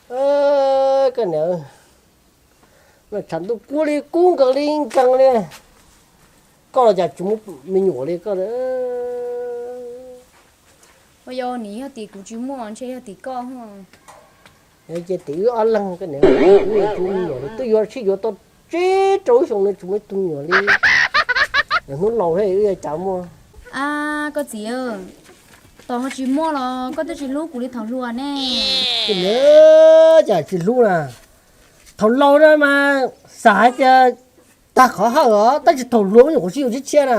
Koj niam, tshav ntuj kub li kub nkaus li nkees li. Koj los cas tsis muaj me nyuam li koj? Ua yog nim yog tim kuv tsis muaj ntshe yog tim koj. Ces tim wb ob leeg koj niam, wb tsis muaj me nyuam li, twb yuav sib yuav tau tsib rau lub xyoo no tsis muaj ib tug me nyuam li. Hnub laus thiab wb yuav cas muaj. A, koj txiv, tos ho tsis muaj los koj twb tsis hlub kuv li thaum hluas ne. Koj niam, cas tsis hlub na? Thaum laus na mas xav hais tias tag qhov hawj os, tab sis thaum hluas me nyuam kuv sib yuav tshiab tshiab na.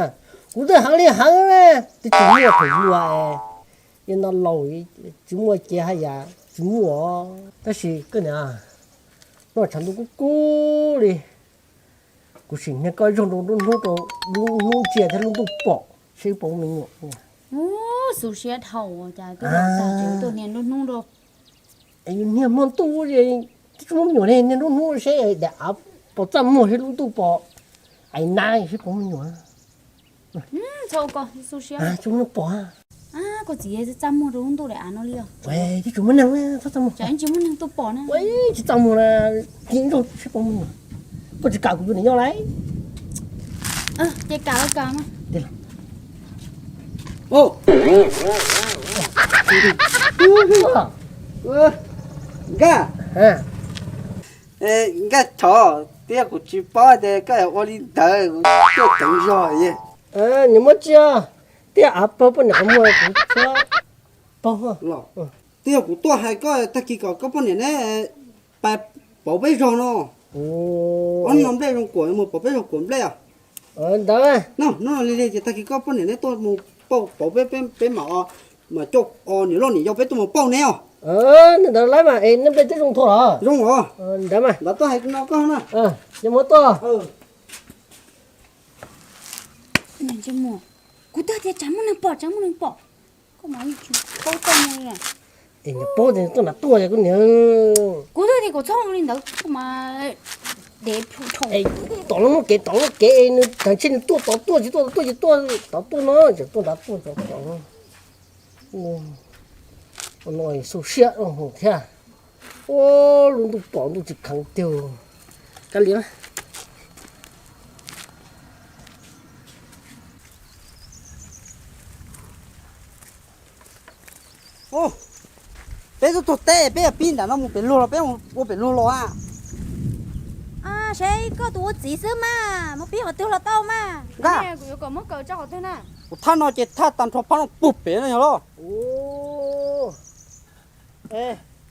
Kuv twb heev li heev, twb tsis muaj thaum hluas es, yog no laus tsis muaj ces haj yam tsis muaj. Tab sis koj niam, no tshav ntuj kub kub li, kuv sim niag koj zog rau nruab hnub, rau lub hnub ntsia thiab lub ntuj pom seb puas muaj me nyuam. Xu siab dhau, cas twb los tag tsev tuaj niag nruab hnub rau. Yus niag hmo ntuj es twb tsis muaj me nyuam li, niag nruab hnub seb daim av puas txaj muag seb lub ntuj pom, ais nab seb puas muaj me nyuam. Txhob ua ko, xu siab. Tsis muaj pom. Koj txiv, txaj muag rau lub ntuj daim av no li os. Twb tsis muaj neeg, txhob txaj muag. Tsis muaj neeg tuaj pom na. Tsis txaj muag na, cia nrog seb puas muaj me nyuam. Koj tsis kam kuv yuav niam yau lauj? Ces kam los kam mas. Nkaj, Nkaj Thov, tias kuv tsis paub tias koj ua li ntawd, kuv tuaj teev zog. Nws muab tsia, tias av pawg poj niam qhov muag kuv txhob paug. Tias kuv tuaj hais koj tag kis kom koj poj niam neb pais pauv peb zog no. Ob no nplej zoo kuam, mus pauv peb zog kuam nplej os. Ntawd, no li li ces tag kis koj poj niam neb tuaj mus pauv peb, peb mam, mam coj niam loj niam yau peb tuaj mus pauj neb os. Ntawd lawm mas es neb nplej twb zoo thaum los zoo os. Ntawd mas ntawd tuaj hais no koj na. Ces mus tuaj. Kuv twb tias tsam muaj neeg pom, tsam muaj neeg pom. Koj mas paub txaj muag li. Es nws paub tias tuaj nram tuaj kuv niam. Kuv twb tias kom txhob ua li ntawd, koj mas dev plhu dhau. Tom lub nub kev, tom lub kev, nws tag ntshe nws tuaj tod tuaj, tsis tuaj tod tuaj, tsis tuaj tod tuaj no, tseem tuaj nrad tuaj tod tuaj no. Ua no xu siab dhau thiab. Ua, lub ntuj pom ntuj tsis kheev tiag. Kav liam. Peb tuaj tuag teb, peb yuav pib nram no mus pem luag los peb mus ua pem luag los a. Seb koj tus ua txiv xwb mas mus pib qhov twg los tau mas. Kuv thaj no ces thaj tag nrho phab no puag pem no yog los.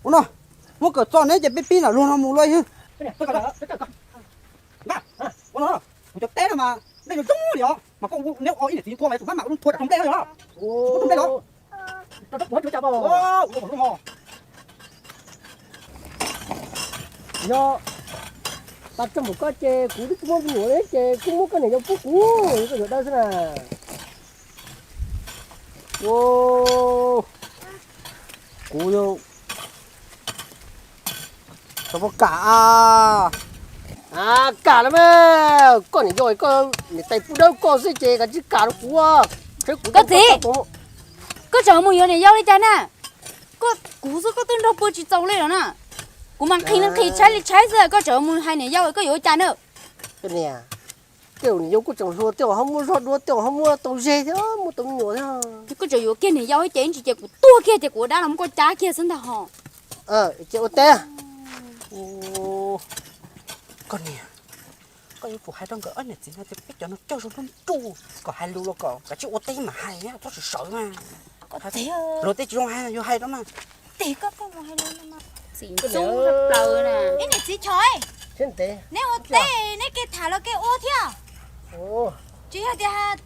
Ua no, muab kawm txog neb ces peb pib nram luag no mus luaj ywg. Ua no, kuv cov teb no mas nplej zoo zoo li os, mas koj neb ua ib niam txiv nthua mas tus mab mam ua nthua rau nplej no yog los. Ua nthua nplej los. Yog tas txog npaum ko ces kuv twb tsis muaj me nyuam li ces kuj muab koj niam yau pub kuv, koj yuav dawb xwb na. Kuv tsis kam. Kam los mas, koj niam yau koj niam tais pub dawb koj xwb ces kav tsij kam rau kuv. Koj txiv, koj tseem mus yuav niam yau li cas na? Koj, kuv xwb koj twb nrog pw tsis txaus li los na. Kuv mas nqhis li nqhis tshaib li tshaib xwb, koj tseem mus hais niam yau koj yuav ua cas na? Koj niam, tej zaum niam yau kuj tseem hluas, tej zaum ho muaj zog dua, tej zaum ho muaj tau ze thiab, muaj tau me nyuam thiab. Koj tseem yuav kiag niam yau ces ib ntsis ces kuv tuag kiag ces kuv ua dab los muab koj cab kiag xwb ntag ho. Ces ua teb. Koj niam, koj yuav tsum hais rau nkawd ob niam txiv no tias peb cov no coj zog nruj nruj, kom hais lus los kom kav tsij ua teb mam hais, txhob sawv sawv mas. Luag tej tsis zoo hais yuav hais rau mas. Txiv ntxub plaws na. Ib niam txiv Chov, neb ua teb neb kev tham los kev ua thiab. Tsis yog tias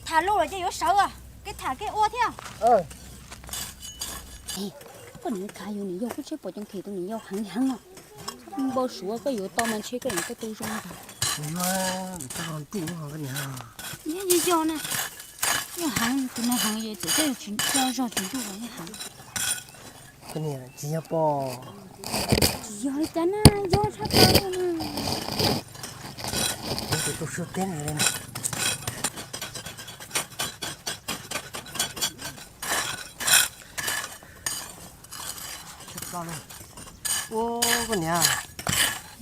tham lus lawm ces yuav sawv, kev tham kev ua thiab. Koj niam khav yus niam yau kuj tsheb pom coo khem tus niam yau heev heev os. Npau suav koj yuav tau mas ntshe koj niam koj tu zoo ntag. Yog yog na, yog heev tus no heev es txawm tej tsis coj zog tsis ntuj los yeej heev. Koj niam tsis yog pom. Tsis yog li cas na, yog tshaj plaws li na. Tus tu siab teb li na. Tshaj plaws li. Ua, koj niam,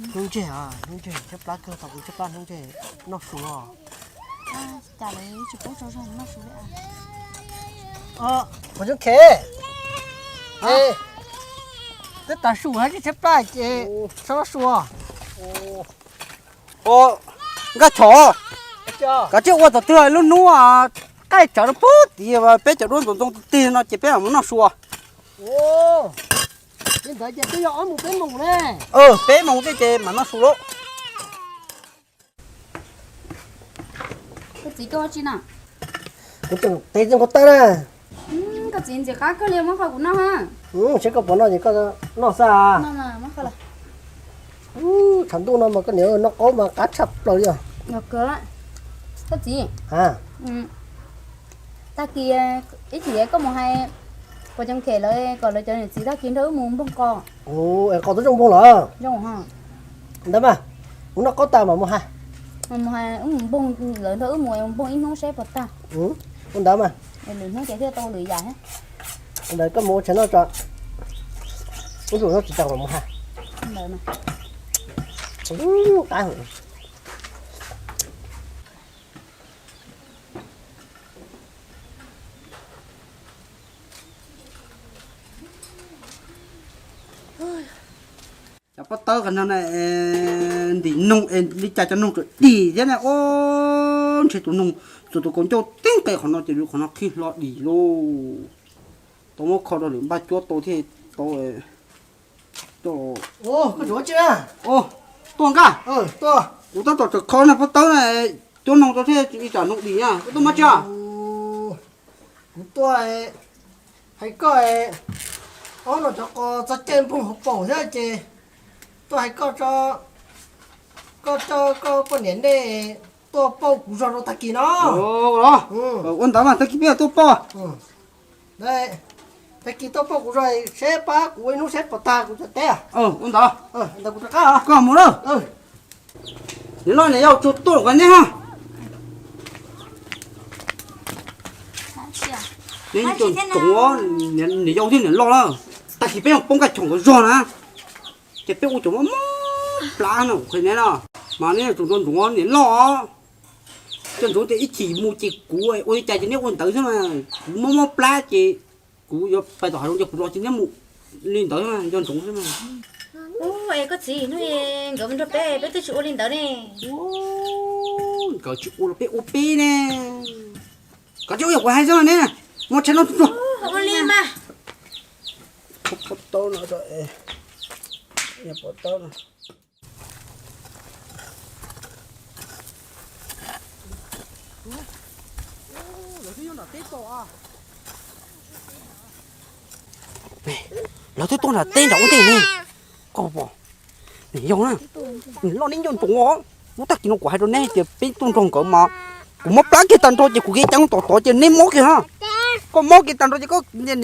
hnub ntseg, hnub ntseg tshaib plab kawg, tau kuv tshaib plab hnub ntseg noj su os. Cas lawv tsis paub tso zog noj su li. Ua, Nkauj Choo Khem, twb tas su hab tsis tshaib plab ces txhob noj su. Ua, Nkaj Choo, koj tsis ua thaum twg lub hnub qaij tsawv no puag tid peb cov duab ntxoov ntxoo tig no ces peb mam mus noj su. Li ntawd ces twb yog ob moos peb moos ne. Peb moos thiab ces mam noj su lauj. Koj txiv, koj ua tsi na? Kuv tseem tes txiv nkaus taw na. Koj txiv ntxim qab kawg li, muab qho kuv noj. Seb koj puas noj ces koj noj xwb. Tshav ntuj no mas koj niam noj qaub mas qab tshaj plaws li os. Koj txiv, tag kis ib chim koj mus hais Nkauj Choo Khem lawv kom lawv cov niam txiv tag kis nrog wb mus npoog qos. Qos twb zoo npoog lawm. Ntawd mas, kuv noj qaub tas mam mus hais. Mus hais, lawv nrog wb mus npoog ib hnub seb puas tag. Ua ntawd mas. Lwm hnub ces thiaj tau lwm yam thiab. Ntawd koj mus ua tshais noj tso. Ib hnub tsis tau mam mus hais. Qab. Cov pob tawb qhov no na, ntim noog es li cas cov noog tsuas dim thiab na. Ob, ntshe tus noog txog tus kaus ncauj tib nqes qhov no ces lub qhov no qhib hlo dim lauj. Tau muab kho rau lwm npaj cuab tau thiaj tau. Tuaj Nkaj, kuv tab tom tseem kho na pob tawb na, cuab noog rau thiaj li tsam noog dim na, koj tuaj muab tsi. Kuv tuaj hais koj, ob no cov qos txog caij npoog hauv paus thiab ces tuaj hais koj, koj coj koj poj niam nej tuaj pauj kuv zog rau tag kis no. Ua ntawd mas tag kis peb tuaj pauj. Tag kis tuaj pauj kuv zog seb pab kuv ua ib hnub seb puas tag kuv cov teb. Ua ntawd, ntawd kuv rov qab os. Koj mus lawm. Niam loj niam yau tsuag tuaj qhov nej ha. Neb ntsoov, niam yau thiab niam loj lawm, tag kis peb mus pauj Nkaj Choo nkawd zog na, ces peb ua cov mob mob plab no qhia neb no, mas neb tsuas ntsoov niam loj. Coj ntsoov tias ib chim mus ces kuv ua li cas ces neb ua ntawd xwb mas, kuv mob mob plab ces kuv yuav pais tom hav zoov ces kuv los ces neb mus li ntawd xwb mas nco ntsoov xwb mas. Es koj txiv, hnub nkawd mus nrog peb, peb twb tsis ua li ntawd ne. Nkawd tsis ua los peb ua peb ne. Koj tsis ua yog kuv hais xwb ne. Muab tsheb no tsuag. Ua li mas. Pob tawb no, pob tawb no. Lawv twb tuaj nram teb nram ub ntej ne. Koj pom, niam yau na, niam loj neb nco ntsoov os. Hnub tag kis no kuv hais rau neb tias peb tuaj nrog nkawd mas, kuv mob plab kiag tag nrho ces kuv khiav ceev tom tod ces neb mob kiag na. Koj mob kiag tag nrho ces koj, niam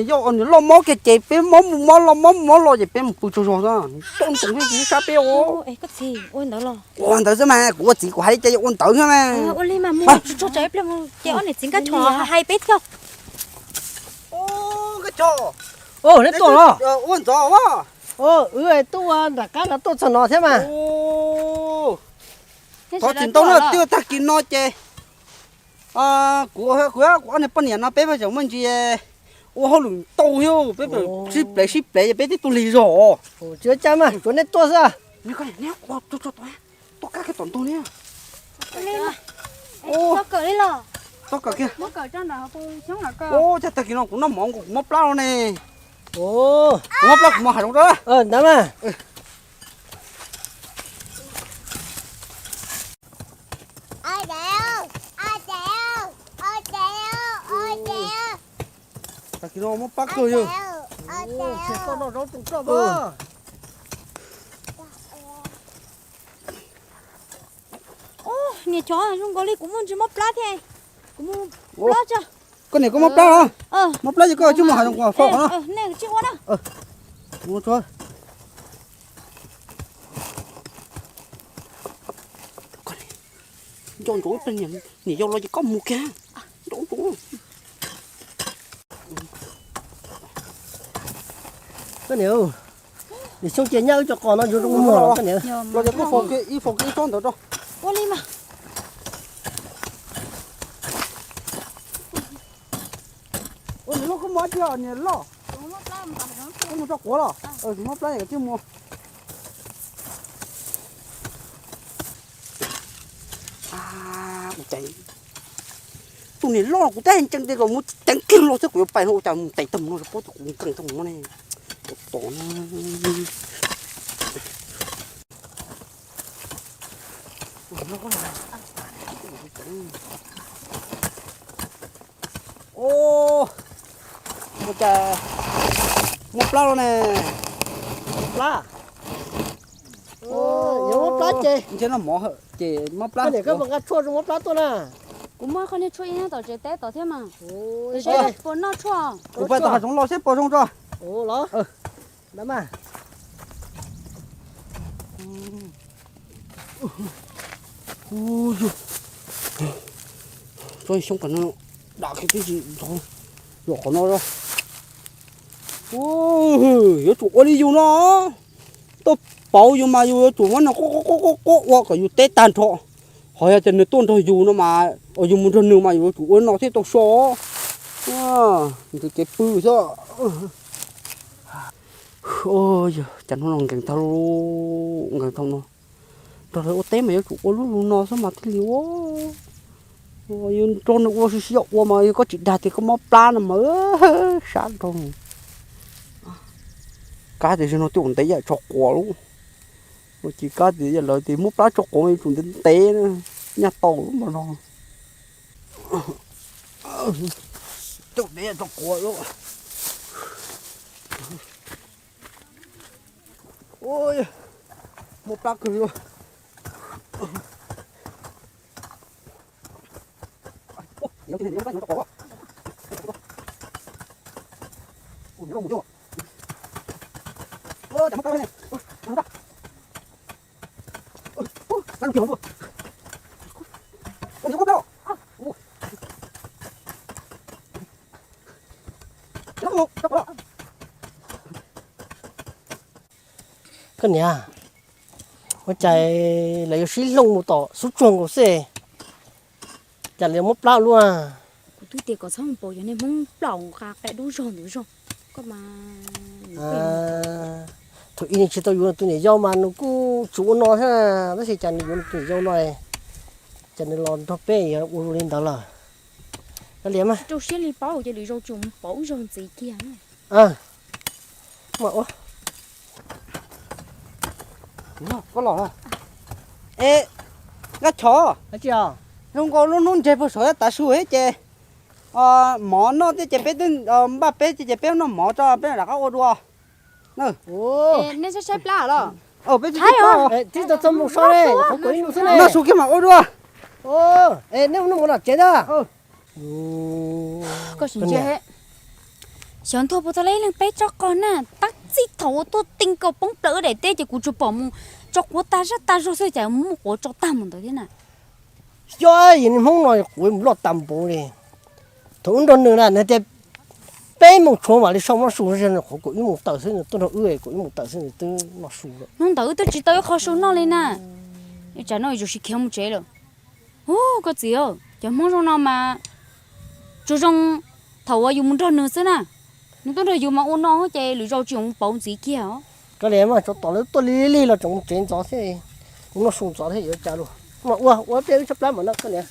yau niam loj mob kiag ces peb mob mus mob los mob mus mob los ces peb mus pw tsaug zog xwb. Nco ntsoov thiab tsis sab peb os. Ua ntawd xwb mas, kuv ua txiv kuv hais li cas yuav ua ntawd xwb mas. Ua li mas mus tsuag tsuag tsam ib pliag ces ob niam txiv Nkaj Choo hais peb thiab. Nkaj Choo, neb tuaj los? Ua ntxov. Wb tuaj ua nram qab no tuaj txog no thiab mas. Thov txim ntau na, twb tag kis no ces kuv, kuv, kuv ob niag poj niam no peb tseem muaj ntsis ua hauj lwm ntau thiab peb sib plev sib plev ces peb twb tuag lig zog. Tsis ua cas mas, tsuav nej tuaj xwb. Tuaj kab kiag tom ntug ne. Txhob kawm li los. Txhob kawm kiag. Ua cas tag kis no kuv noj mov kuv mob plab no ne. Kuv mob plab kuv mus hav zoov rau. Ntawd mas. Tag kis no mob plab kawg yog. Tsis tau noj zaub tau roj mas. Niam chov, zoo nkaus li kuv muaj ntsis mob plab thiab. Kuv mus plab tso. Koj niam koj mob plab los? Mob plab ces koj tsis mus hav zoov kuv fo qhov no. Nej tsis ua na. Nco ntsoov, niam yau los ces koj mus kiag. Nco ntsoov. Koj niam, Nim xyoo ces nyab wb cov qos no yuav zoo muag los koj niam. Los ces koj faus kiag ib faus kiag ib tsob ntawd rau. Ua li mas. Ua niam loj koj mus tsi niam loj. Koj mus tso quav los. Tus mob plab niam thiaj mus. Tus niam loj kuv tab ntsees tias kom mus teev kiag los xwb kuv yuav pais no ua cas mus teev tag mus no pob tus kuv nkees tag mus no ne. Tom no. Ua cas mob plab los ne? Mob plab? Yog mob plab ces. Ntshe noj mov ces mob plab. Koj niam koj puas nqa tshuaj zoo mob plab tuaj na? Kuv muaj qhov niag tshuaj ib nyob tom tsev teb tod thiab mas. Seb puas noj tshuaj. Kuv pais tom hav zoov los seb puas zoo tso. Los. Ntawd mas. Tsob xyoob qas no dam kiag tib si, yog qhov no. Yuav tsum ua li yus no, tuaj pauv yus mas yus yuav tsum muab no quab quab quab ua kom yus teb tag nrho. Qhov yog tias nws tuaj nrog yus no mas, yus mus nrog nws mas yus yuav tsum ua no thiaj tau so. Nws kev pw xwb. Cas hnub no nkees tau, nkees tau no. Nrog lawv ua teb mas yuav tsum ua lub lus no xwb mas thiaj li ua. Yus nrog nws ua si si ua mas yog koj tsis dag tias koj mob plab no mas sab nrog. Kab tias zaum no twb ua ntev yam tso quav lub. Ua cas kab tias yam lawv tias mob plab tso quav yuav tsum ntev ntev na, nyaj tau lub npam no. Twb ua ntev yam tso quav lub. Mob plab kawg li. Koj niam, ua cas lawv yuav sib hloov mus tom xub tsuag nkaus xwb, cas lawv yuav mob plab ua luaj? Kuv twb tias kom txhob mus pauv cov niag Hmoob plaub nqa qe dub zog ntawd zog. Koj mas, thaum ub nws tsis tau yuav nws tus niam yau mas nws kuj tsis ua no thiab, tab sis cas nws yuav nws tus niam yau no, cas nws los nrog peb yuav ua zoo li ntawd lawm. Rau siab li paub ces lwm zaus tseem mus pauv zog ntxiv kiag. Koj los, e, Nkaj Chov, zoo nkaus lub hnub ntseg puag saum tav su thiab ces mov noj thiab ces peb twb npaj peb ces peb noj mov tso peb rov qab ua dua. Nej saib saib plab los? Peb twb tsis tau mus so ne, noj su kiag mam ua dua. Nej mus noj mov tom tsev ntag. Koj sim ntsia, xyov ntuag puas tau lawv ib leeg peb tsob qos na, tab txij thaum uas tuaj ti nkaus poob plaws wb daim teb ces kuv tsuas pom mus tso quav tag zaj tag zog xwb cas muaj quav tso tag mus ntawd thiab na. Xyov yus niag Hmoob no quav mus loj tag npaum li. Thaum wb nrog nws na nws tias peb moos tshuav mam li so noj su, qhov kaum ib moos tawm xwb nws tuaj nrog wb, kaum ib moos tawm xwb nws twb noj su lawm. Hnub ntawd wb twb tsis tau ib qho su noj li na. Tsam no yuav tsum khiav mus tsev lawm. Ub, koj txiv, cov Hmoob zoo no mas tsuas zoo thaum uas yus mus nrog nws xwb na. Nws tuaj nrog yus mas ua no ces lwm zaus tsis txhob pauv ntxiv kiag os. Koj niam, mas tsov tom lawv tuaj lig lig los tseem mus tsev ntxov thiab, mus noj su ntxov thiab yuav cas los. Mas ua ua pliaj wb tshaib plab mas no koj niam.